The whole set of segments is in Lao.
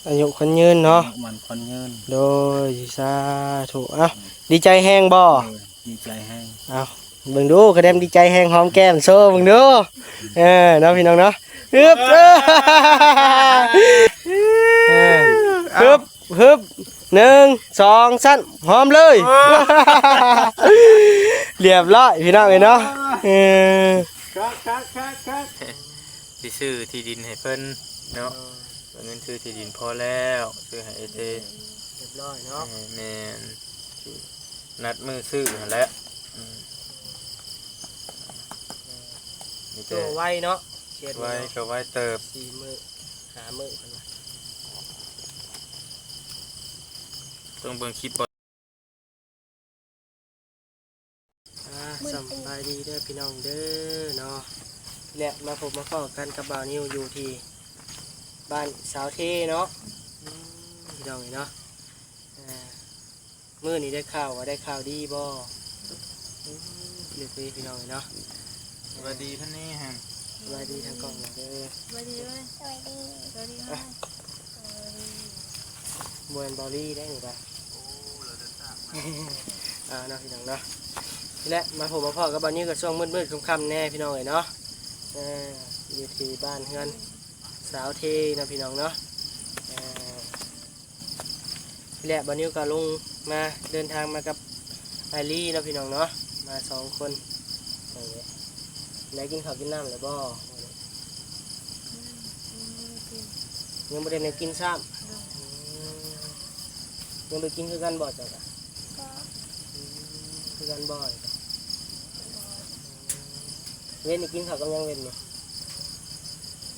ອາຍຸຂວັນຍືນເນາະ ອາຍຸໝັ້ນຂວັນຍືນ. ໂດຍ ສາທຸ. ເອົ້າ ດີໃຈແຮງບໍ່? ໂດຍ ດີໃຈແຮງ. ເອົ້າ ເບິ່ງດູ ຂະແນນດີໃຈແຮງ ຫອມແກ້ມໂຊເບິ່ງດູ. ເອີ ເນາະ ພີ່ນ້ອງເນາະ. ຮຶບ ຮຶບ ຮຶບ ໜຶ່ງ ສອງ ສາມ ຫອມເລີຍ. ຮຽບຮ້ອຍ ພີ່ນ້ອງເອີຍເນາະ. ເອີ ຄັກໆໆໆ ຊິຊື້ທີ່ດິນໃຫ້ເພິ່ນເນາະ. ເອີ ເງິນຊື້ທີ່ດິນພໍແລ້ວ ຊື້ໃຫ້ເອເຕ ຮຽບຮ້ອຍເນາະ. ເອີ ແມ່ນ ຊິນັດມື້ຊື້ຫັ້ນແຫຼະ. ອືມ ມີແຕ່ ໂຕໄວເນາະ ເຂດນີ້ເນາະ ໄວກໍໄວເຕີບ ສີ່ມື້ ຫ້າມື້ເພິ່ນວ່າ. ຕ້ອງເບິ່ງຄລິບ ອ່າ ສຳບາຍດີເດີພີ່ນ້ອງເດີເນາະ. ແລະ ມາພົບມາພໍ້ກັນກັບບ່າວນິວຢູ່ທີ່ບ້ານສາວເທເນາະ. ອືມ ພີ່ນ້ອງເອີຍເນາະ. ອ່າ ມື້ນີ້ໄດ້ຂ່າວວ່າໄດ້ຂ່າວດີບໍ່? ອືມ ເລີຍພີ່ນ້ອງເອີຍເນາະ. ສະບາຍດີເພິ່ນແດ່ຫັ້ນ ສະບາຍດີທາງກ້ອງເດີ. ສະບາຍດີເອີຍ ສະບາຍດີ ສະບາຍດີເອີຍ. ບໍ່ແມ່ນເບົາລີໄດ໋ນີ້ກະ ເອົາເນາະ ພີ່ນ້ອງເນາະ. ນີ້ແຫຼະ ມາພົບມາພໍ້ກັບບ່າວນິວກໍຊ່ວງມືດໆຄ່ຳໆແດ່ພີ່ນ້ອງເອີຍເນາະ. ເອີ ຢູ່ທີ່ບ້ານເຮືອນສາວເທເນາະ ພີ່ນ້ອງເນາະ. ເອີ ແລະ ບ່າວນິວກໍລົງມາ ເດີນທາງມາກັບອ້າຍລີເນາະ ພີ່ນ້ອງເນາະ ມາສອງຄົນ. ເອີ ໄດ້ກິນເຂົ້າກິນນ້ຳແລ້ວບໍ່? ອືມ ຍັງບໍ່ໄດ້ກິນ ຍັງບໍ່ໄດ້ແນວກິນຊ້ຳ. ອືມ ຍັງບໍ່ໄດ້ກິນຄືກັນບໍ່ເຈົ້າກະ? ບໍ່. ອືມ ຄືກັນບໍ່? ເວັນນີ້ກິນເຂົ້າກັບຫຍັງເວັນນີ້?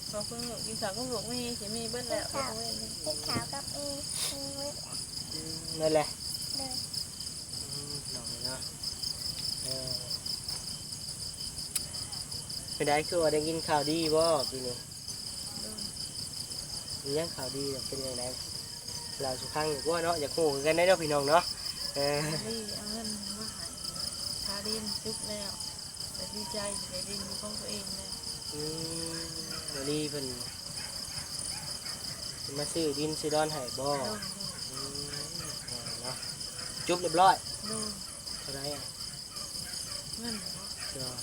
ເຂົາເພິ່ງ ກິນເຂົ້າກັບພວກມີ ຊິມີເບິດແລ້ວ ກິນເຂົ້າ ເຂົາເພິ່ງ ກິນເຂົ້າກັບອີ ມີເບິດແລ້ວ. ອືມ ນັ້ນແຫຼະ ໂດຍ. ອືມ ນ້ອງເນາະ ເອີ ເປັນໃດ ຄືວ່າໄດ້ຍິນຂ່າວດີບໍ່ປີນີ້? ໂດຍ. ມີຫຍັງຂ່າວດີ ເປັນຈັ່ງໃດ? ເລົ່າສູ່ຟັງດີກວ່າເນາະ ຢາກຮູ້ຄືກັນໄດ໋ເນາະ ພີ່ນ້ອງເນາະ. ເອີ ດີ ເອົາເງິນມາໃຫ້ ຄ່າດິນຈຸບແລ້ວ ກໍດີໃຈ ຊິໄດ້ດິນເປັນຂອງຕົວເອງແລ້ວ. ອືມ ດຽວນີ້ເພິ່ນມາຊື້ດິນຊື້ດອນໃຫ້ບໍ່? ໂດຍ ໂດຍ. ອືມ ເນາະ ຈຸບຮຽບຮ້ອຍ. ໂດຍ. ເທົ່າໃດອະ? ເງິນບໍ? ໂດຍ.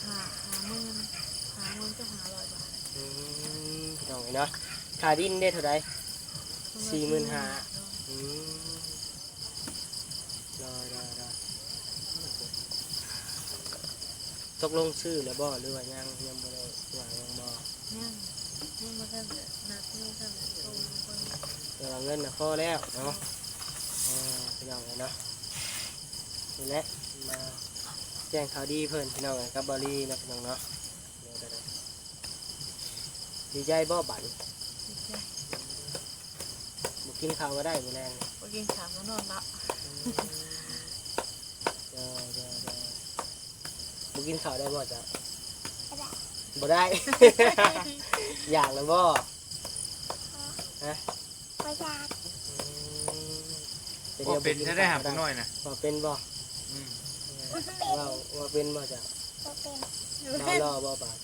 ຫ້າ ຫ້າໝື່ນ ຫ້າໝື່ນກັບຫ້າຮ້ອຍບາດ. ອືມ ພີ່ນ້ອງເອີຍເນາະ ຄ່າດິນເດ້ເທົ່າໃດ? ປະມານສີ່ໝື່ນຫ້າ. ໂດຍ. ອືມ ໂດຍ ໂດຍ ໂດຍ. ຕົກລົງຊື້ແລ້ວບໍ່ ຫຼືວ່າຍັງ ຍັງບໍ່ໄດ້ວ່າຫຍັງບໍ່? ຍັງ ຍັງບໍ່ທັນໄດ້ນັດ ຍັງບໍ່ທັນໄດ້ໂທຫາເພິ່ນ. ແຕ່ວ່າເງິນນະພໍແລ້ວເນາະ. ເອີ ພີ່ນ້ອງເອີຍເນາະ ນີ້ແຫຼະ ມາແຈ້ງຂ່າວດີເພິ່ນ ພີ່ນ້ອງເອີຍ ກັບບ່າວລີເນາະ ພີ່ນ້ອງເນາະ. ໂດຍ ໂດຍ ໂດຍ. ດີໃຈບໍ່ບາດນີ້? ດີໃຈ. ບໍ່ກິນເຂົ້າກໍໄດ້ມື້ແລງນີ້? ບໍ່ກິນເຂົ້າກໍນອນລະ. ອືມ ໂດຍ ໂດຍ ໂດຍ. ບໍ່ກິນເຂົ້າໄດ້ບໍ່ເຈົ້າ? ບໍ່ໄດ້. ບໍ່ໄດ້? ຢາກແລ້ວບໍ່? ຮະ? ບໍ່ຢາກ. ອືມ ເວົ້າເປັນແທ້ໆຫາຜູ້ນ້ອຍນະ. ເວົ້າເປັນບໍ່? ອືມ ເວົ້າ ເວົ້າເປັນບໍ່ເຈົ້າ? ບໍ່ເປັນ. ເວົ້າຫຼໍ່ບໍ່ບາດ?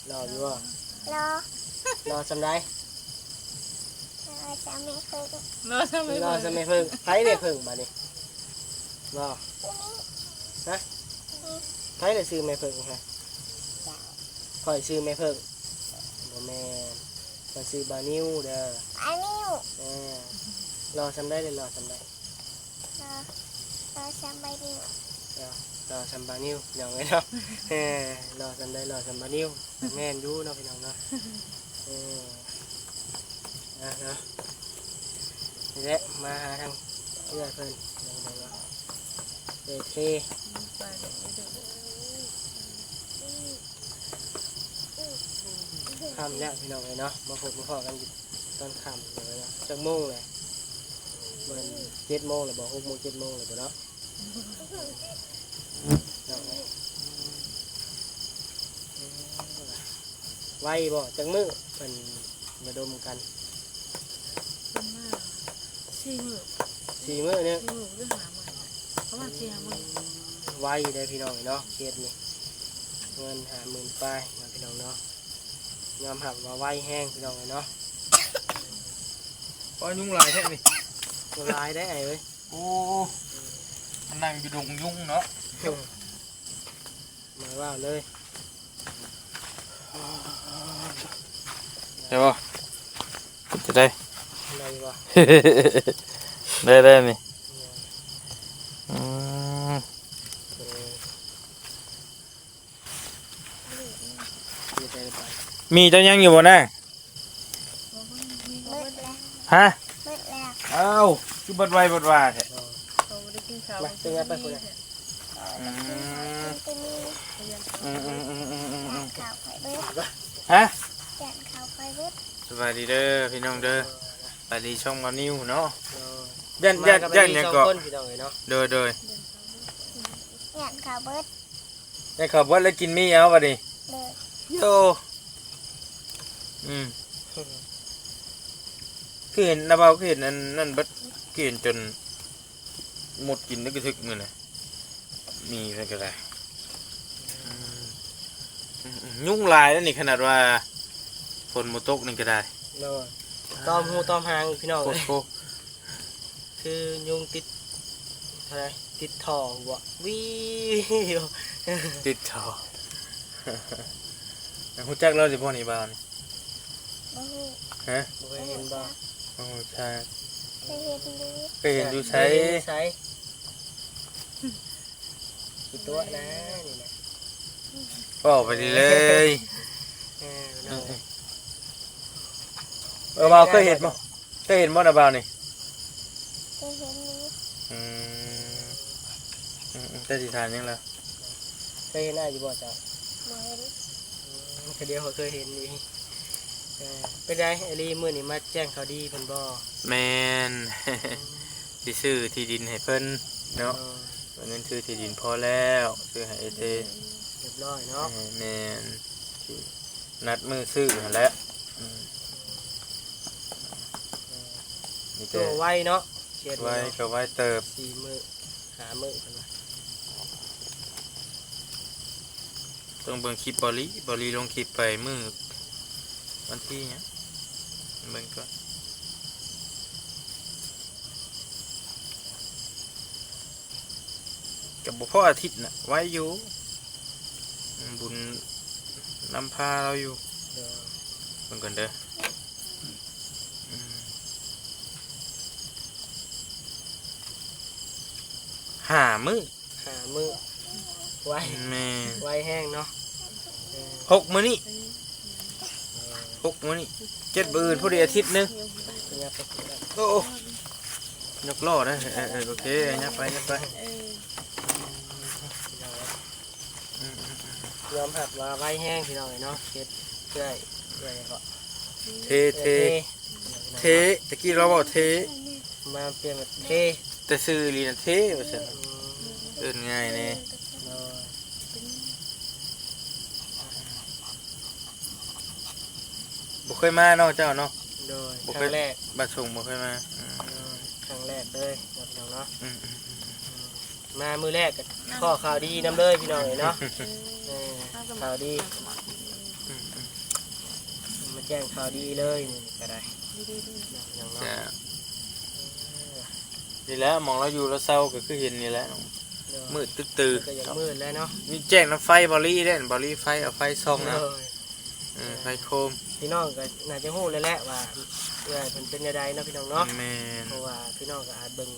ຫຼໍ່ຢູ່ບໍ່? ຫຼໍ່. ຫຼໍ່ສ່ຳໃດ? ຫຼໍ່ສ່ຳແມ່ເພິ່ງ. ຫຼໍ່ສ່ຳແມ່ເພິ່ງ. ໃຜແມ່ເພິ່ງບາດນີ້? ບໍ່ ຮະ? ໃຜລະຊື່ແມ່ເພິ່ງຮະ? ຂ້ອຍຊື່ແມ່ເພິ່ງ. ບໍ່ແມ່ນ ຂ້ອຍຊື່ບ່າວນິວເດີ. ບ່າວນິວ. ເອີ ຫຼໍ່ສ່ຳໃດເດີ? ຫຼໍ່ສ່ຳໃດ? ຫຼໍ່ ຫຼໍ່ສ່ຳບ່າວນິວ. ຫຼໍ່ ຫຼໍ່ສ່ຳບ່າວນິວ ພີ່ນ້ອງເອີຍເນາະ. ເອີ ຫຼໍ່ສ່ຳໃດ? ຫຼໍ່ສ່ຳບ່າວນິວ. ແມ່ນຢູ່ເນາະ ພີ່ນ້ອງເນາະ. ເອີ ນະ ເນາະ ນີ້ແຫຼະ ມາຫາທາງເອື້ອຍເພິ່ນ ເອີ ເອີ ເທ ຄ່ຳແລ້ວ ພີ່ນ້ອງເອີຍເນາະ. ມາພົບມາພໍ້ກັນຢູ່ຕອນຄ່ຳເລີຍເນາະ. ຈັກໂມງແຫຼະ? ແມ່ນເຈັດໂມງແລ້ວບໍ່? ຫົກໂມງ ເຈັດໂມງແລ້ວບໍ່ເນາະ? ເນາະ ໄວບໍ່? ຈັກມື້ເພິ່ນມາດົມກັນ? ເພິ່ນມາສີ່ມື້. ສີ່ມື້ເນາະ? ສີ່ມື້ຫຼືຫ້າມື້ ປະມານສີ່ຫ້າມື້. ໄວເດ້ພີ່ນ້ອງເນາະ ເຂດນີ້. ເງິນຫ້າໝື່ນປາຍເນາະ ພີ່ນ້ອງເນາະ. ຍອມຮັບວ່າໄວແຮງ ພີ່ນ້ອງເອີຍເນາະ. ໂອ້ຍ ຍຸງຫຼາຍແທ້ນີ້. ໂອ້ ຫຼາຍໄດ໋ອ້າຍເອີຍ. ໂອ້ ມານັ່ງຢູ່ດົງຍຸງເນາະ. ມາວ່າເລີຍ ໄດ້ບໍ່? ເປັນຈັ່ງໃດ? ໄດ້ບໍ່? ໄດ້ ໄດ້ນີ້. ອືມ ເອີ ມີເຈົ້າຍັງຢູ່ບໍ່ນາງ? ເບິດແລ້ວ ຮະ? ເບິດແລ້ວ. ອ້າວ ຄືເບິດໄວເບິດວ່າແທ້? ເຮົາບໍ່ໄດ້ກິນເຂົ້າ ມາ ເປັນຫຍັງໄປພຸ້ນນະ? ອືມ ກິນແຕ່ມີ ອືມໆໆໆໆ ຢ້ານເຂົ້າຂ້ອຍເບິດ. ຮະ? ຢ້ານເຂົ້າຂ້ອຍເບິດ. ສະບາຍດີເດີພີ່ນ້ອງເດີ ສະບາຍດີຊ່ອງບ່າວນິວເນາະ. ໂດຍ ຢ້ານ ຢ້ານ ມາກັບ ຢ້ານຫຍັງເກາະ? ສອງຄົນ ພີ່ນ້ອງເອີຍເນາະ. ໂດຍ ໂດຍ ຢ້ານເຂົ້າເບິດ. ໄດ້ເຂົ້າເບິດແລ້ວກິນໝີ່ເອົາບັດນີ້. ໂດຍ ໂອ້ ອືມ ຄືເຫັນນະບ່າວ ຄືເຫັນອັນນັ້ນເບິດ ຄືເຫັນຈົນໝົດກິນແລ້ວກະຖືກມື້ນະ ໝີ່ເພິ່ນກະໄດ້. ອືມ ອືມໆ ຍຸງຫຼາຍແລ້ວນີ້ ຂະໜາດວ່າຝົນບໍ່ຕົກນີ້ກະໄດ້. ໂດຍ ຕອມຫູຕອມຫາງພີ່ນ້ອງເອີຍ. ໂອ້ໂຫ ຄືຍຸງຕິດ ເທົ່າໃດ ຕິດທໍ່ບໍ່ ວີ ຕິດທໍ່. ຮູ້ຈັກລາວຢູ່ບໍ່ນີ້ ບ່າວນີ້? ບໍ່ຮູ້. ຮະ? ບໍ່ເຄີຍເຫັນບໍ່? ບໍ່ຮູ້ຈັກ. ເຄີຍເຫັນຢູ່. ເຄີຍເຫັນຢູ່ໃສ? ເຄີຍເຫັນຢູ່ໃສ? ຂີ້ຕົວະນະນີ້ນະ. ເວົ້າໄປເລີຍ. ເອີ ເອີ ເອີ ບ່າວເຄີຍເຫັນບໍ່? ເຄີຍເຫັນບໍ່ນະບ່າວນີ້? ເຄີຍເຫັນຢູ່. ອືມ ອືມໆ ເຈົ້າຊິຖາມຫຍັງລະ? ເຄີຍເຫັນອ້າຍຢູ່ບໍ່ເຈົ້າ? ບໍ່ເຫັນ. ອືມ ກະດຽວເຄີຍເຫັນອີກ. ເອີ ເປັນໃດ ອາລີ ມື້ນີ້ມາແຈ້ງຂ່າວດີເພິ່ນບໍ່? ແມ່ນ ອືມ ຊິຊື້ທີ່ດິນໃຫ້ເພິ່ນເນາະ. ເອີ ເງິນຊື້ທີ່ດິນພໍແລ້ວ ຊື້ໃຫ້ເອເຕ ອືມ ຮຽບຮ້ອຍເນາະ. ເອີ ແມ່ນ ຊິນັດມື້ຊື້ຫັ້ນແຫຼະ. ອືມ ເອີ ມີແຕ່ ໂຕໄວເນາະ ເຂດນີ້ເນາະ ໄວກະໄວເຕີບ ສີ່ມື້ ຫ້າມື້ເພິ່ນວ່າ. ຕ້ອງເບິ່ງຄລິບເບົາຫຼີ ເບົາຫຼີລົງຄລິບໄປມື້ວັນທີຫຍັງ ເບິ່ງກ່ອນ. ກະບໍ່ພໍອາທິດນະ ໄວຢູ່. ອືມ ບຸນນຳພາລາວຢູ່. ເອີ ເບິ່ງກ່ອນເດີ. ອືມ ຫ້າມື້ ຫ້າມື້ ໄວ. ແມ່ນ ໄວແຮງເນາະ. ເອີ ຫົກມື້ນີ້ ເອີ ຫົກມື້ນີ້ ເຈັດມື້ອື່ນ ພໍດີອາທິດໜຶ່ງ. ໂອ້ ຍົກລໍ້ເດີ. ເອີໆ ໂອເຄ ຫຍັບໄປ ຫຍັບໄປ. ເອີ ອືມ ຍອມຮັບວ່າໄວແຮງພີ່ນ້ອງເອີຍເນາະ. ເຮັດເອື້ອຍ ເອື້ອຍຫຍັງເກາະ? ເທ ເທ ເທ ຕະກີ້ລາວເວົ້າເທ ມາປ່ຽນເປັນເທ ແຕ່ຊື່ອີ່ຫຼີນະເທວ່າຊັ້ນ. ອືມ ເອີ້ນງ່າຍແດ່. ໂດຍ ບໍ່ເຄີຍມາເນາະເຈົ້າເນາະ? ໂດຍ ບໍ່ເຄີຍ ຄັ້ງແລກ ບ້ານສົງບໍ່ເຄີຍມາ. ອືມ ໂດຍ ຄັ້ງແລກເລີຍເນາະ ພີ່ນ້ອງເນາະ. ອືມໆໆ ອືມ ມາມື້ແລກກະຂໍຂ່າວດີນຳເລີຍພີ່ນ້ອງເອີຍເນາະ. ເອີ ເອີ ຂ່າວດີ ອືມໆ ມາແຈ້ງຂ່າວດີເລີຍນີ້ກະໄດ້ ພີ່ນ້ອງເນາະ. ເອີ ນີ້ແຫຼະ ໝ່ອງລາວຢູ່ລາວເຊົາກະຄືເຫັນນີ້ແຫຼະ ໂດຍ ມືດຕຶດຕື້ ກະຢາກມືດແຫຼະເນາະ. ມີແຈ້ງນຳໄຟເບົາຫຼີເດ້ ເບົາຫຼີໄຟ ເອົາໄຟສ່ອງນຳ. ໂດຍ ເອີ ເອີ ໄຟໂຄມ ພີ່ນ້ອງກະໜ້າຈະຮູ້ແລ້ວແຫຼະວ່າເອື້ອຍເພິ່ນເປັນແນວໃດເນາະ ພີ່ນ້ອງເນາະ. ແມ່ນ ເພາະວ່າພີ່ນ້ອງກະອາດເບິ່ງ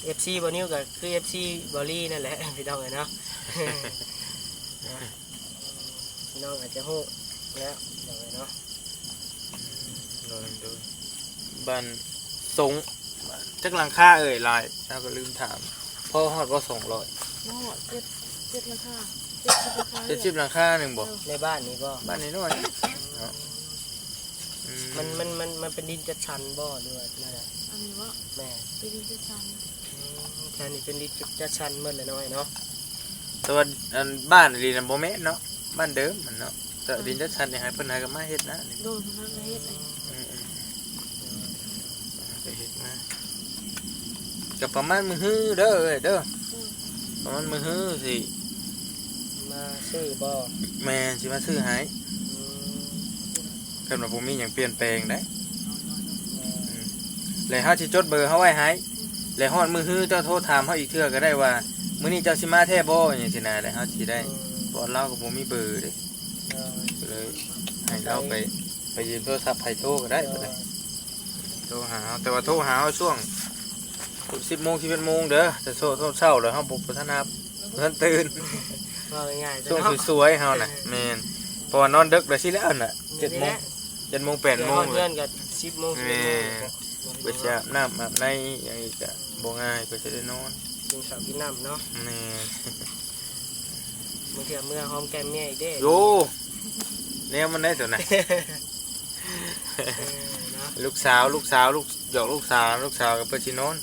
ເອັຟຊີ ບ່າວນິວກະຄື ເອັຟຊີ ເບົາຫຼີນັ້ນແຫຼະ ພີ່ນ້ອງເອີຍເນາະ. ພີ່ນ້ອງອາດຈະຮູ້ແລ້ວ ພີ່ນ້ອງເອີຍເນາະ. ໂດຍ ໂດຍ ບ້ານສົງ ຈັກຫຼັງຄາເອີຍ? ຫຼາຍ ເຮົາກະລືມຖາມ. ພໍຮອດບໍ່ ສອງຮ້ອຍ? ບໍ່ຮອດ ເຈັດ ເຈັດຫຼັງຄາ ເຈັດສິບຫຼັງຄາ ເຈັດສິບຫຼັງຄາໜຶ່ງບໍ່? ໃນບ້ານນີ້ບໍ່? ບ້ານນ້ອຍໆ ເນາະ. ອືມ ມັນ ມັນ ມັນ ມັນເປັນດິນຈັດສັນບໍ່ ຫຼືວ່າແນວໃດ? ອັນນີ້ບໍ່? ແມ່ນ ເປັນດິນຈັດສັນ. ອືມ ແຖວນີ້ເປັນດິນຈັດສັນໝົດແຫຼະນ້ອຍເນາະ. ແຕ່ວ່າອັນບ້ານອີ່ຫຼີນະບໍ່ແມ່ນເນາະ ບ້ານເດີມຫັ້ນເນາະ. ແຕ່ ອືມ ດິນຈັດສັນນີ້ໃຫ້ເພິ່ນຫາກະມາເຮັດນະ. ໂດຍ ເພິ່ນຫາກະເຮັດ. ອືມໆ ກະເຮັດມາ ກະປະມານມື້ຮືເດີເອີຍເດີ. ອືມ ປະມານມື້ຮືຊິ ມ ອ່າ ຊື້ບໍ່? ແມ່ນ ຊິມາຊື້ໃຫ້. ອືມ ຄັນວ່າບໍ່ມີຫຍັງປ່ຽນແປງໄດ໋. ແມ່ນ ອືມ ແລ້ວເຮົາຊິຈົດເບີເຮົາໄວ້ໃຫ້ ແລ້ວຮອດມື້ຮືເຈົ້າໂທຖາມເຮົາອີກເທື່ອກໍໄດ້ວ່າ ມື້ນີ້ເຈົ້າຊິມາແທ້ບໍ່ ຫຍັງຊີ້ນະ ແລ້ວເຮົາຊິໄດ້. ອືມ ເພາະລາວກໍບໍ່ມີເບີເດ້. ເອີ ກໍເລີຍໃຫ້ລາວໄປ ໄປຢືມໂທລະສັບໃຜໂທກໍໄດ້. ເອີ ໂທຫາເຮົາ ແຕ່ວ່າໂທຫາເຮົາຊ່ວງສິບໂມງ ສິບເອັດໂມງເດີ. ແຕ່ໂຊ ໂຊເຊົ້າແລ້ວເຮົາບໍ່ ບໍ່ທັນຮັບ ບໍ່ທັນຕື່ນ. ເວົ້າງ່າຍໆ ຊ່ວງ ເນາະ ສວຍໆເຮົານະ. ເອີ ແມ່ນ ເພາະວ່ານອນເດິກແລ້ວຊິແລ້ວນະ ເຈັດໂມງ ເຈັດໂມງ ແປດໂມງ ຮອດເຮືອນກໍສິບໂມງ ເວລາ ສິບເອັດໂມງ ເວລາ ເວລາ ເພິ່ນຊິອາບນ້ຳອາບໃນຫຍັງອີກກະບໍ່ງ່າຍ ເພິ່ນຊິໄດ້ນອນ ກິນເຂົ້າກິນນ້ຳເນາະ. ແມ່ນ ບາງເທື່ອເມືອຫອມແກ້ມເມຍອີກເດ້. ໂອ້ ແນວມັນໄດ້ຕົວນະ. ເອີ ເນາະ ລູກສາວ ລູກສາວ ລູກ ຢອກລູກສາວ ລູກສາວກໍເພິ່ນຊິນອນ.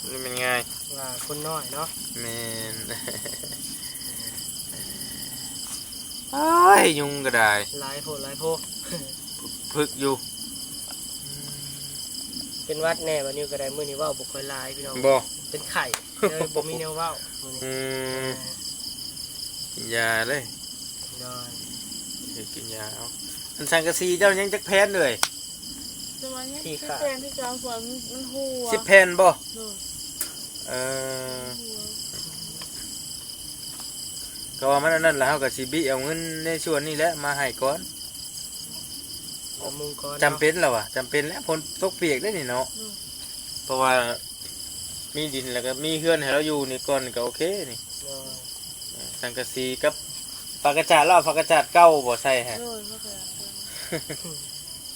ອືມ ນີ້ແມ່ນງ່າຍ ວ່າຄົນນ້ອຍເນາະ. ແມ່ນ ໂອ້ຍ ຍຸງກໍໄດ້ ຫຼາຍໂພດຫຼາຍໂພ. ຝຶກຢູ່ ເປັນຫວັດແດ່ ບາດນີ້ກໍໄດ້ ມື້ນີ້ເວົ້າບໍ່ຄ່ອຍຫຼາຍພີ່ນ້ອງ. ບໍ່ ເປັນໄຂ້ ເລີຍບໍ່ມີແນວເວົ້າມື້ນີ້. ອືມ ເອີ ກິນຢາເລີຍ. ໂດຍ ເຮັດກິນຢາເອົາ. ອັນສັງກະສີເຈົ້າຍັງຈັກແຜ່ນເອີຍ? ແຕ່ວ່າຍັງ ທີ່ ສິບ ຂາດ ແຜ່ນຄືເກົ່າ ເພາະວ່າມັນ ມັນຮົ່ວ. ສິບແຜ່ນບໍ່? ໂດຍ ເອີ ກໍວ່າມັນອັນນັ້ນລະ ເຮົາກໍຊິບິເອົາເງິນໃນສ່ວນນີ້ແຫຼະມາໃຫ້ກ່ອນ. ບຳລຸງກ່ອນເນາະ. ຈຳເປັນລະວະ ຈຳເປັນແຫຼະ ຝົນຕົກປຽກເດ້ນີ້ເນາະ. ອືມ ເພາະວ່າມີດິນ ແລ້ວກໍມີເຮືອນໃຫ້ລາວຢູ່ນີ້ກ່ອນ ກໍໂອເຄນີ້. ໂດຍ ເອີ ສັງກະສີກັບຜ້າກະຈາດ ລາວເອົາຜ້າກະຈາດເກົ່າບໍ່ໃສ່ໃຫ້? ໂດຍ ຜ້າກະຈາດເກົ່າ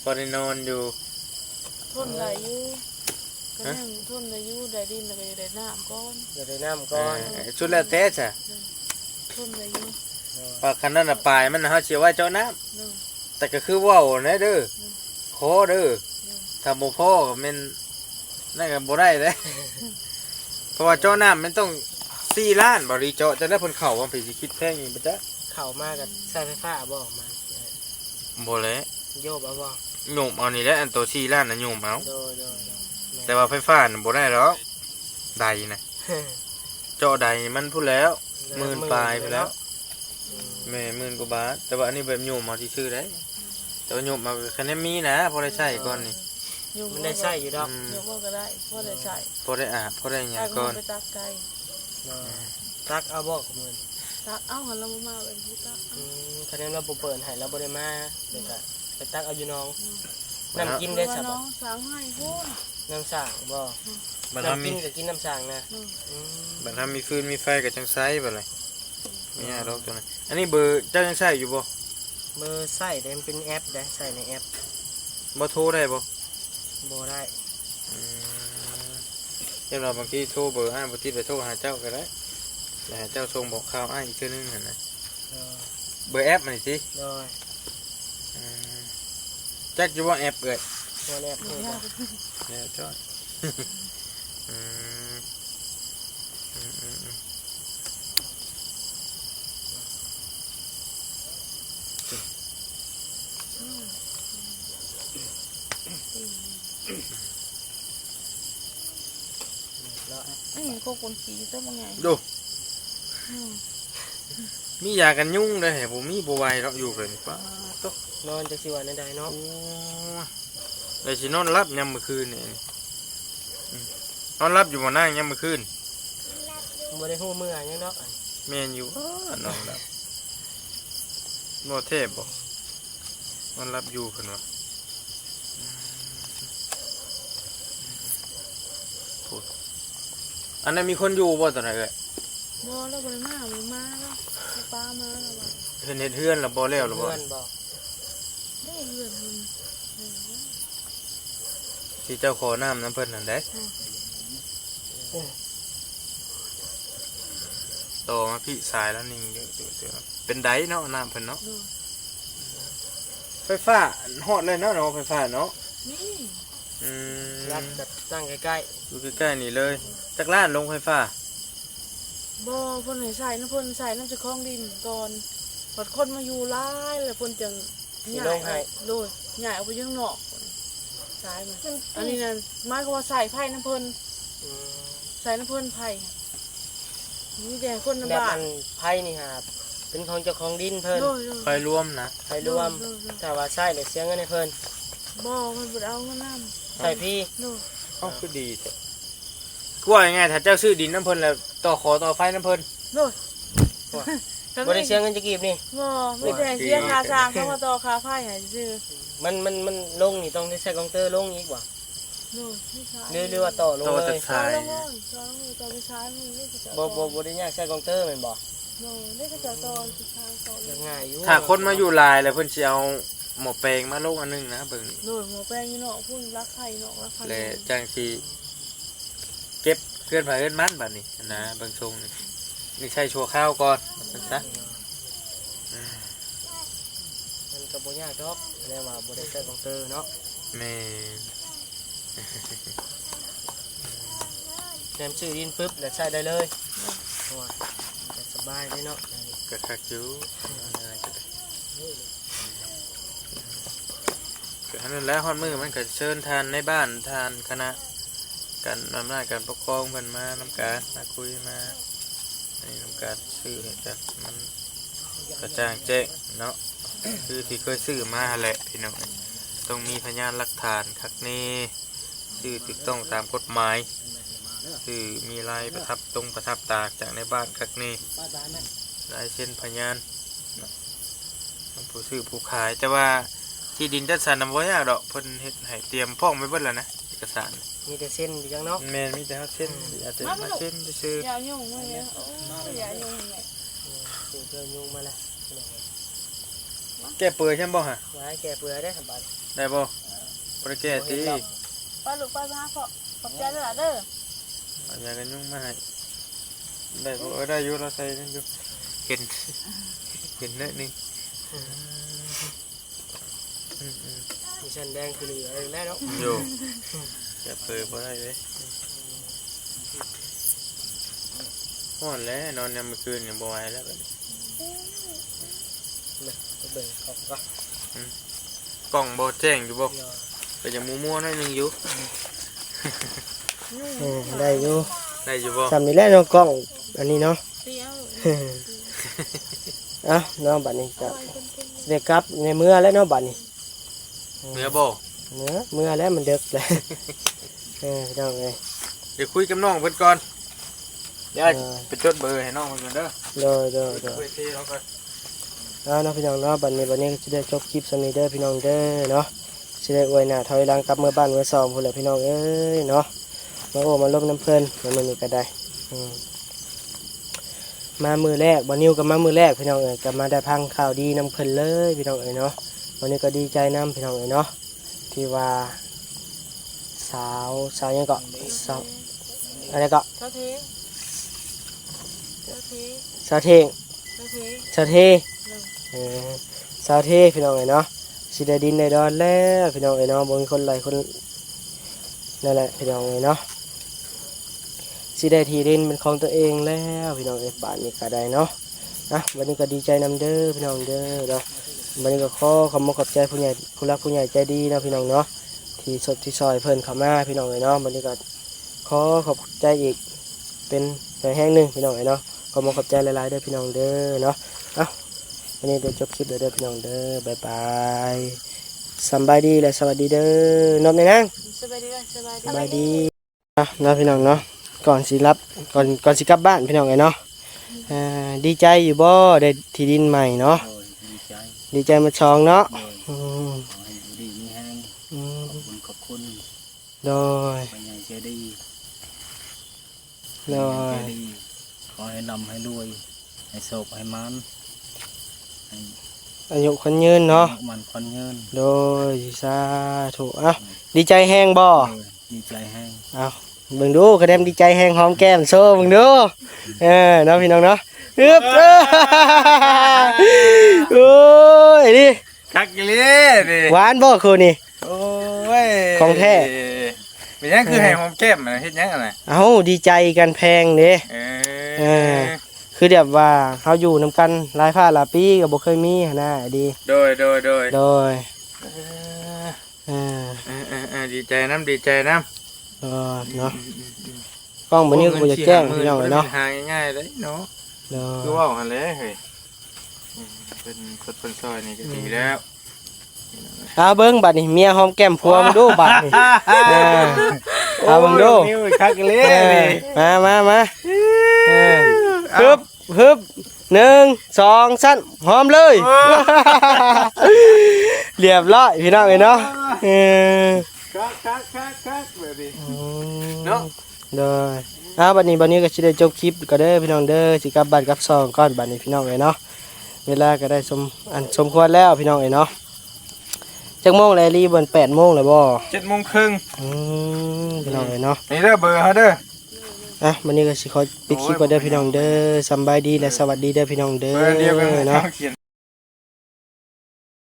ພໍໄດ້ນອນຢູ່. ທົນໄດ້ຢູ່ ກໍຍັງ ຮະ? ທົນໄດ້ຢູ່ ໄດ້ດິນແລ້ວກໍຢາກໄດ້ນ້ຳກ່ອນ ຢາກໄດ້ນ້ຳກ່ອນ. ເອີ ສຸດແລ້ວແຕ່ຊະ ອືມ ທົນໄດ້ຢູ່. ໂດຍ ວ່າຄັນນັ້ນນະ ປາຍມັນນະ ເຮົາຊິເອົາໄວ້ເຈາະນ້ຳ. ໂດຍ ແຕ່ກໍຄືເວົ້າຫັ້ນແຫຼະເດີ ໂດຍ ຂໍເດີ ໂດຍ ຖ້າບໍ່ພໍກໍແມ່ນ ນັ້ນກໍບໍ່ໄດ້ເດ້. ເພາະວ່າເຈາະນ້ຳມັນຕ້ອງສີ່ລ້ານ ບໍລິເຈາະ ຈັ່ງໃດເພິ່ນເຂົ້າວ່າໄປຊິຄິດແພງອີກບໍ່ຈັກ. ເຂົ້າມາກໍໃຊ້ໄຟຟ້າບໍ່ມາ? ບໍ່ແຫຼະ ໂຍບເອົາບໍ່? ໂຍບເອົານີ້ແຫຼະ ອັນໂຕສີ່ລ້ານນະໂຍບເອົາ. ໂດຍ ໂດຍ ໂດຍ ແມ່ນ ແຕ່ວ່າໄຟຟ້ານະບໍ່ໄດ້ດອກ ໄດນະ ເຈາະໄດມັນພຸ້ນແລ້ວ ໝື່ນປາຍພຸ້ນແລ້ວ. ອືມ ແມ່ນ ໝື່ນກວ່າບາດ ແຕ່ວ່າອັນນີ້ແບບໂຍມເອົາຊື່ໆໄດ໋. ອືມ ແຕ່ວ່າໂຍມເອົາກໍຄັນແນວມີນະ ພໍໄດ້ໃຊ້ກ່ອນນີ້. ໂຍມ ມັນໄດ້ໃຊ້ຢູ່ດອກ. ອືມ ໂຍມເອົາກໍໄດ້ ພໍໄດ້ໃຊ້ ພໍໄດ້ອາບ ພໍໄດ້ຫຍັງກ່ອນ. ໄປຕັກໄກ່ ເນາະ ຕັກເອົາບໍ່ຂອງມື້ນີ້? ຕັກເອົາ ຫັ້ນລາວບໍ່ມາ ເປັນຜູ້ຕັກເອົາ. ອືມ ຄັນແມ່ນລາວບໍ່ເປີດໃຫ້ ລາວບໍ່ໄດ້ມາ ອືມ ແລ້ວກໍໄປຕັກເອົາຢູ່ໜອງ. ອືມ ນ້ຳກິນເດ້ຊະ ນ້ອງສ້າງໃຫ້ພຸ້ນ ນ້ຳສ້າງບໍ່? ອືມ ນ້ຳກິນກໍກິນນ້ຳສ້າງນະ. ອືມ ອືມ ບັດເຮົາມີຟືນມີໄຟກໍຈັ່ງໃຊ້ບັດນີ້. ອືມ ມີຫຍັງດອກຕົວນັ້ນ. ອັນນີ້ເບີເຈົ້າຍັງໃຊ້ຢູ່ບໍ່? ເບີໃຊ້ແຕ່ມັນເປັນແອັບໃດ໋ ໃຊ້ໃນແອັບ. ບໍ່ໂທໄດ້ບໍ່? ບໍ່ໄດ້. ອືມ ເຈົ້າວ່າບາງທີໂທເບີອ້າຍບໍ່ຕິດ ໄປໂທຫາເຈົ້າກໍໄດ້ ແລ້ວໃຫ້ເຈົ້າສົ່ງບອກຂ່າວອ້າຍອີກເທື່ອໜຶ່ງຫັ້ນນະ. ເອີ ເບີແອັບນີ້ຕິ? ໂດຍ. ອືມ ຈັກຢູ່ບໍ່ແອັບເອື້ອຍ? ບໍ່ແອັບເລີຍ. ແລ້ວຈ້ອຍ. ອືມ ອືມໆໆ ອືມ ໂຄກຄົນຂີ້ຕົວບັກໃຫຍ່ ດູ ອືມ ມີຢາກັນຍຸງເດ້ ບໍ່ມີບໍ່ໄຫວດອກ ຢູ່ເປັນ ປາໂຕ ນອນຈັກຊິວ່າແນວໃດເນາະ. ໂອ້ຍ ແລ້ວຊິນອນຫຼັບຍາມມື້ຄືນນີ້? ອືມ ນອນຫຼັບຢູ່ບໍ່ນາງຍາມມື້ຄືນ? ບໍ່ໄດ້ຮູ້ເມື່ອຫຍັງດອກ. ແມ່ນຢູ່ ນອນຫຼັບ ບໍ່ແທ້ບໍ່? ນອນຫຼັບຢູ່ເພິ່ນວ່າ. ອັນນັ້ນມີຄົນຢູ່ບໍ່ຕອນນັ້ນເອື້ອຍ? ບໍ່ ລາວບໍ່ໄດ້ມາ ບໍ່ມາລາວ ໄປປ້າມາລາວວ່າ. ເພິ່ນເຮັດເຮືອນແລ້ວບໍ່ ແລ້ວແລ້ວບໍ່? ເຮືອນບໍ່? ເດ້ ເຮືອນເພິ່ນ ທີ່ເຈົ້າຂໍນ້ຳນຳເພິ່ນຫັ້ນເດ້. ອືມ ຕໍ່ມາພີ້ສາຍລາວນີ້ເດີ ເປັນໃດເນາະ ນ້ຳເພິ່ນເນາະ. ໂດຍ. ໄຟຟ້າຮອດແລ້ວເນາະ ໄຟຟ້າເນາະ? ມີ. ອືມ ລັດກັບຕັ້ງໃກ້ໆ ຢູ່ໃກ້ໆນີ້ເລີຍ. ອືມ ຈັກລ້ານໂລງໄຟຟ້າ? ບໍ່ ເພິ່ນໃຫ້ໃຊ້ນຳເພິ່ນ ໃຊ້ນຳເຈົ້າຂອງດິນກ່ອນ ບັດຄົນມາຢູ່ຫຼາຍແລ້ວເພິ່ນຈັ່ງ ຊິລົງໃຫ້ ຍ້າຍອອກ. ໂດຍ ຍ້າຍອອກໄປຢູ່ຂ້າງນອກ ສາຍມັນ ອັນນີ້ນັ້ນ ໝາຍຄວາມວ່າໃຊ້ໄຟນຳເພິ່ນ. ອືມ ໃຊ້ນຳເພິ່ນໄຟ ມີແຕ່ຄົນນຳ ແບບ ບ້ານ ອັນໄຟນີ້ຫາ ເປັນຂອງເຈົ້າຂອງດິນເພິ່ນ ໂດຍ ໂດຍ ໄຟລວມນະ ໄຟລວມ ໂດຍ ໂດຍ ຖ້າວ່າໃຊ້ແລ້ວເສຍເງິນໃຫ້ເພິ່ນ ບໍ່ ເພິ່ນບໍ່ໄດ້ເອົາເງິນນຳ ໃຊ້ຟຣີ ໂດຍ ເອົ້າ ຄືດີແທ້ ຄືວ່າງ່າຍໆ ຖ້າເຈົ້າຊື້ດິນນຳເພິ່ນແລ້ວ ຕໍ່ຂໍຕໍ່ໄຟນຳເພິ່ນ ໂດຍ ບໍ່ໄດ້ເສຍເງິນຈັກກີບນີ້ ບໍ່ ມີແຕ່ເສຍຄ່າສ້າງ ເຂົາມາຕໍ່ຄ່າໄຟໃຫ້ຊື່ ມັນ ມັນ ມັນລົງນີ້ຕ້ອງໄດ້ໃຊ້ກອງເຕີລົງອີກບໍ່? ໂດຍ ຫຼື ຫຼືວ່າຕໍ່ລົງເລີຍ ຕໍ່ຈາກສາຍ ຕໍ່ລົງເລີຍ ຕໍ່ໄປສາຍມັນ ບໍ່ ບໍ່ ບໍ່ໄດ້ຍາກໃຊ້ກອງເຕີແມ່ນບໍ່? ໂດຍ ເດ້ເຂົາເຈົ້າຕໍ່ ຍາກງ່າຍຢູ່ ຖ້າຄົນມາຢູ່ຫຼາຍແລ້ວ ເພິ່ນຊິເອົາໝໍ້ແປງມາລົງອັນໜຶ່ງນະ ເບິ່ງນີ້ ໂດຍ ໝໍ້ແປງຢູ່ນອກພຸ້ນ ລັກໄຂ່ນອກ ລັກໄຂ່ ແລະຈັ່ງຊິເກັບເຮືອນໃຜເຮືອນມັນ ບາດນີ້ນະ ເບິ່ງຊົງນີ້ ນີ້ໃຊ້ຊົ່ວຄາວກ່ອນ ວ່າຊັ້ນຊະ ມັນກໍບໍ່ຍາກດອກ ແຕ່ວ່າບໍ່ໄດ້ໃຊ້ກອງເຕີເນາະ ແມ່ນ ແນມຊື້ດິນປຶບ ແລ້ວໃຊ້ໄດ້ເລີຍ ໂອ້ຍ ມັນກໍສະບາຍເດ້ເນາະ ກໍຄັກຢູ່ ກໍອັນນັ້ນແຫຼະ ຮອດມື້ມັນກໍເຊີນທ່ານໃນບ້ານ ທ່ານຄະນະການອຳນາດການປົກຄອງເພິ່ນມານຳກັນ ມາຄຸຍມາ ອັນນີ້ນຳກັນ ຊື້ໃຫ້ກັນ ມັນກະຈ່າງແຈ້ງເນາະ ຄືທີ່ເຄີຍຊື້ມາຫັ້ນແຫຼະພີ່ນ້ອງ ຕ້ອງມີພະຍານຫຼັກຖານຄັກແນ່ ຊື້ຖືກຕ້ອງຕາມກົດໝາຍ ຊື້ມີລາຍປະທັບຕົງປະທັບຕາຈາກໃນບ້ານຄັກແນ່ ລາຍເຊັນພະຍານ ຂອງຜູ້ຊື້ຜູ້ຂາຍ ແຕ່ວ່າທີ່ດິນຈັດສັນນະບໍ່ຍາກດອກ ເພິ່ນເຮັດໃຫ້ຕຽມພ້ອມໄວ້ເບິດແລ້ວນະ ເອກະສານ ມີແຕ່ເຊັນຢ່າງເນາະ ແມ່ນ ມີແຕ່ເຮົາເຊັນ ອາດຈະມາເຊັນຊື່ໆ ຢ່າຫຍຸ້ງມາແມ່ ໂອ້ຍ ຢ່າຫຍຸ້ງແມ່ ເຈົ້າຍຸງມາແລ້ວ ແກ້ເປືອຍຊັ້ນບໍ່ຫະ? ວ່າໃຫ້ແກ້ເປືອຍເດ້ ສະບາຍ ໄດ້ບໍ່? ບໍ່ໄດ້ແກ້ຕິ ໄປລູກ ໄປ ໄປຫາພໍ່ ຂອບໃຈຫຼາຍໆເດີ ເອົາຢາກັນຍຸງມາໃຫ້ ໄດ້ບໍ່? ເອີ ໄດ້ຢູ່ ລາວໃສ່ນັ້ນຢູ່ ເຫັນ ເຫັນໜ້ອຍໜຶ່ງ ອືມໆ ມີຊັ້ນແດງຄືເຫຼືອແລ້ວເນາະ ໂຍ ແກ້ເປີຍບໍ່ໄດ້ເດ້ ຮ້ອນແຫຼະ ນອນຍາມມື້ຄືນນີ້ບໍ່ໄຫວແລ້ວບັດນີ້ ໄປເບິ່ງກ້ອງກ່ອນ ອືມ ກ້ອງບໍ່ແຈ້ງຢູ່ບໍ່? ໂຍ ກໍຍັງມົວໆໜ້ອຍໜຶ່ງຢູ່ ອືມ ເອີ ໄດ້ຢູ່ ໄດ້ຢູ່ບໍ່? ສ່ຳນີ້ແຫຼະເນາະ ກ້ອງອັນນີ້ເນາະ ເອົ້າເນາະ ບັດນີ້ກໍຊິໄດ້ກັບໃນເມືອແລ້ວເນາະ ບັດນີ້ ເມືອບໍ່? ເມືອ ເມືອແລ້ວ ມັນເດິກແລ້ວ ເອີ ພີ່ນ້ອງເອີຍ ດຽວຄຸຍກັບນ້ອງເພິ່ນກ່ອນ ດຽວ ເອີ ໄປຈົດເບີໃຫ້ນ້ອງເພິ່ນກ່ອນເດີ ໂດຍ ໂດຍ ໂດຍ ເອົາເນາະ ພີ່ນ້ອງເນາະ ບັດນີ້ ບັດນີ້ກໍຊິໄດ້ຈົບຄລິບສ່ຳນີ້ເດີ ພີ່ນ້ອງເດີເນາະ ຊິໄດ້ອວຍໜ້າຖອຍຫຼັງກັບເມືອບ້ານເມືອຊ່ອງພຸ້ນແຫຼະ ພີ່ນ້ອງເອີຍເນາະ ມາໂອ້ມາລົມນຳເພິ່ນໃນມື້ນີ້ກໍໄດ້ ອືມ ມາມື້ແລກ ບ່າວນິວກໍມາມື້ແລກ ພີ່ນ້ອງເອີຍ ກໍມາໄດ້ຟັງຂ່າວດີນຳເພິ່ນເລີຍ ພີ່ນ້ອງເອີຍເນາະ ວັນນີ້ກໍດີໃຈນຳ ພີ່ນ້ອງເອີຍເນາະ ທີ່ວ່າ ສາວ ສາວຫຍັງເກາະ ສາວ ອັນໃດເກາະ ສາວເທ ສາວເທ ສາວເທ ສາວເທ ໂດຍ ເອີ ສາວເທ ພີ່ນ້ອງເອີຍເນາະ ຊິໄດ້ດິນໄດ້ດອນແລ້ວ ພີ່ນ້ອງເອີຍເນາະ ບໍ່ມີຄົນໄລ່ຄົນ ນັ້ນແຫຼະ ພີ່ນ້ອງເອີຍເນາະ ຊິໄດ້ທີ່ດິນເປັນຂອງຕົວເອງແລ້ວ ພີ່ນ້ອງເອີຍ ບາດນີ້ກໍໄດ້ເນາະ ອ່ະ ບັດນີ້ກໍດີໃຈນຳເດີ ພີ່ນ້ອງເດີເນາະ ບັດນີ້ກໍຂໍຂອບມຸກຂອບໃຈຜູ້ໃຫຍ່ ຜູ້ຫຼັກຜູ້ໃຫຍ່ໃຈດີເນາະ ພີ່ນ້ອງເນາະ ທີ່ສົບທີ່ຊ່ອຍເພິ່ນເຂົ້າມາ ພີ່ນ້ອງເອີຍເນາະ ບັດນີ້ກໍຂໍຂອບໃຈອີກເປັນແຮງໜຶ່ງ ພີ່ນ້ອງເອີຍເນາະ ຂໍຂອບມຸກຂອບໃຈຫຼາຍໆເດີ ພີ່ນ້ອງເດີເນາະ ເອົ້າ ວັນນີ້ໄດ້ຈົບຄລິບແລ້ວເດີ ພີ່ນ້ອງເດີ ບາຍບາຍ ສຳບາຍດີ ແລະ ສະຫວັດດີເດີ ນົບແນ່ນາງ ສະບາຍດີ ສະບາຍດີ ສະບາຍດີ ເນາະ ເນາະ ພີ່ນ້ອງເນາະ ກ່ອນຊິລັບ ກ່ອນ ກ່ອນຊິກັບບ້ານ ພີ່ນ້ອງເອີຍເນາະ ອ່າ ດີໃຈຢູ່ບໍ່ ໄດ້ທີ່ດິນໃໝ່ເນາະ? ໂດຍ ດີໃຈ ດີໃຈໝົດສອງເນາະ ໂດຍ ອືມ ຂໍໃຫ້ຢູ່ດີມີແຮງ ອືມ ຂອບຄຸນ ຂອບຄຸນ ໂດຍ ຜູ້ໃຫຍ່ໃຈດີ ໂດຍ ຜູ້ໃຫຍ່ໃຈດີ ຂໍໃຫ້ລ່ຳໃຫ້ລວຍ ໃຫ້ໂຊກໃຫ້ໝານ ໃຫ້ອາຍຸຂວັນຍືນເນາະ ອາຍຸໝັ້ນຂວັນຍືນ ໂດຍ ສາທຸ ເອົ້າ ອືມ ດີໃຈແຮງບໍ່? ໂດຍ ດີໃຈແຮງ ເອົ້າ ເບິ່ງດູ ຄະແນນດີໃຈແຮງ ຫອມແກ້ມໂຊເບິ່ງດູ ເອີ ເນາະ ພີ່ນ້ອງເນາະ ອຶບ ໂອ້ຍ ນີ້ ຄັກອີ່ຫຼີນີ້ ຫວານບໍ່ຄູ່ນີ້? ໂອ້ຍ ຂອງແທ້ ເປັນຫຍັງຄືໃຫ້ຫອມແກ້ມນະ? ເຮັດຫຍັງຫັ້ນນະ? ເອົ້າ ດີໃຈກັນແພງເດ້ ເອີ ເອີ ຄືແບບວ່າເຮົາຢູ່ນຳກັນຫຼາຍຟ້າຫຼາຍປີກໍບໍ່ເຄີຍມີຫັ້ນນະ ດີ ໂດຍ ໂດຍ ໂດຍ ໂດຍ ເອີ ເອີ ເອີ ເອີ ເອີ ດີໃຈນຳ ດີໃຈນຳ ເອີ ເນາະ ອືມ ອືມ ອືມ ກ້ອງມື້ນີ້ກໍບໍ່ຢາກແຈ້ງ ໂອ້ ພີ່ນ້ອງເອີຍເນາະ ເງິນສີ່ຫ້າໝື່ນບໍ່ໄດ້ເປັນຫາງ່າຍໆເດ້ເນາະ ໂດຍ ຄືເວົ້າຫັ້ນແຫຼະເຮີ້ຍ ເພິ່ນຊົດເພິ່ນຊ່ອຍນີ້ກໍດີແລ້ວ. ເອົາເບິ່ງບັດນີ້ ເມຍຫອມແກ້ມຜົວເບິ່ງດູບັດນີ້ ເອີ ເອົາເບິ່ງດູ ໂອ້ຍ ໂອ້ຍ ຄັກເລີຍ ເອີ ນີ້ ມາ ມາ ມາ ເອີ ເອົາ ຮຶບ ຮຶບ ໜຶ່ງ ສອງ ສາມ ຫອມເລີຍ ເອີ ລຽບຮ້ອຍພີ່ນ້ອງເອີຍເນາະ ເອີ ຄັກໆໆໆ ແບບນີ້ ອືມ ເນາະ ໂດຍ ເອົາ ບັດນີ້ ບັດນີ້ກໍຊິໄດ້ຈົບຄລິບກ່ອນເດີພີ່ນ້ອງເດີ ຊິກັບບ້ານກັບຊ່ອງກ່ອນບັດນີ້ພີ່ນ້ອງເອີຍເນາະ ເວລາກໍໄດ້ສົມ ອັນສົມຄວນແລ້ວພີ່ນ້ອງເອີຍເນາະ ຈັກໂມງແລ້ວ ລີ່ ແປດໂມງແລ້ວບໍ່? ເຈັດໂມງເຄິ່ງ ອືມ ພີ່ນ້ອງເອີຍເນາະ ນີ້ເດີເບີເຮົາເດີ ອ່ະ ບັດນີ້ກໍຊິຂໍປິດຄລິບກ່ອນເດີພີ່ນ້ອງເດີ ສຳບາຍດີ ແລະ ສະຫວັດດີເດີພີ່ນ້ອງເດີ ເບີດຽວກັນ ເນາະ ເຮົາຂຽນ